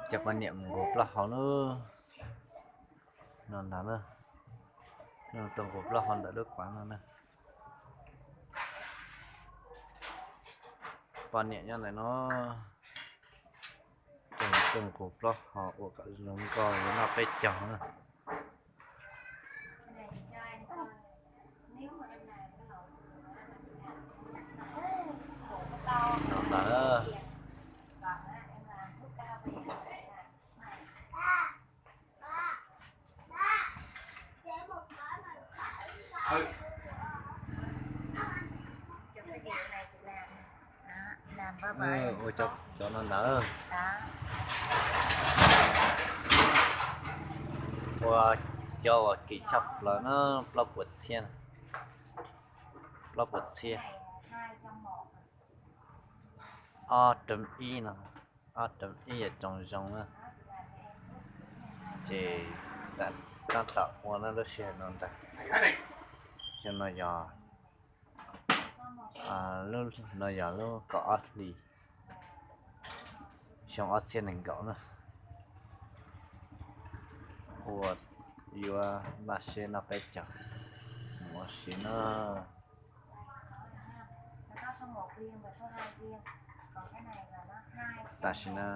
Cov poj niam mus nqus plaub hau na. No ntag na. Tuaj nqus plaub hau ntawm lub pas no na. Poj niam nyob ntawm no. Tuaj nqus plaub hau ua kom zoo nkauj yuav noj peb caug na. No ntag. Ua cov no ntawd. Ua cov uas kim tshaj plaws na, plaub puas txhiab, plaub puas txhiab. Ob rau ib no, ob rau ib yam tsoos zoo na. Ces tab tom ua na lub sij hawm no ntag. Xyoo no yog, lub no yog lub kaum ob hlis, xyoo ob txhiab nees nkaum na. Ua yuav npaj siab noj peb caug mus ua si na. Tam sim no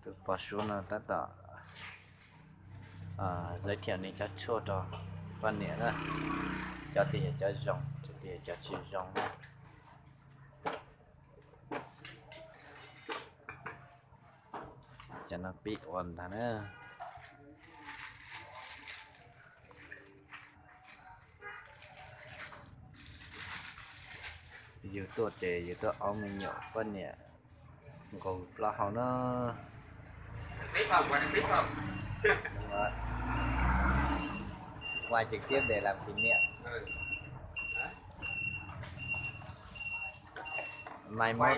tus pog Suav no tab tom giới thiệu nws cov tshuaj rau poj niam na, cov twg yog cov zoo, cov twg yog cov tsis zoo na. Cov no pib ua ntag na. Yus tuaj ces yus tuaj aub me nyuam poj niam nqus plaub hau na. Quay trực tiếp để làm kỷ niệm. Mai mốt,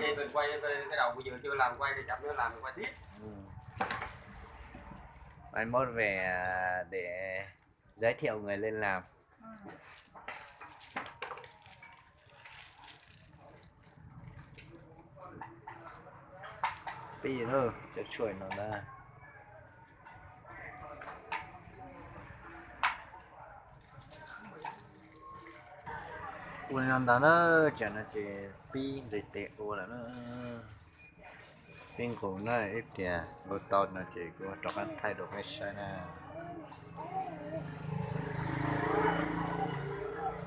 mai mốt về để giới thiệu người lên làm. Pib cov tshuaj no na. Ua li no ntag na, tsam no ces pib nqis tes ua lawm na. Pib nqus na, ib pliag nqus tau no ces kuv rov qab thaij rau peb saib na.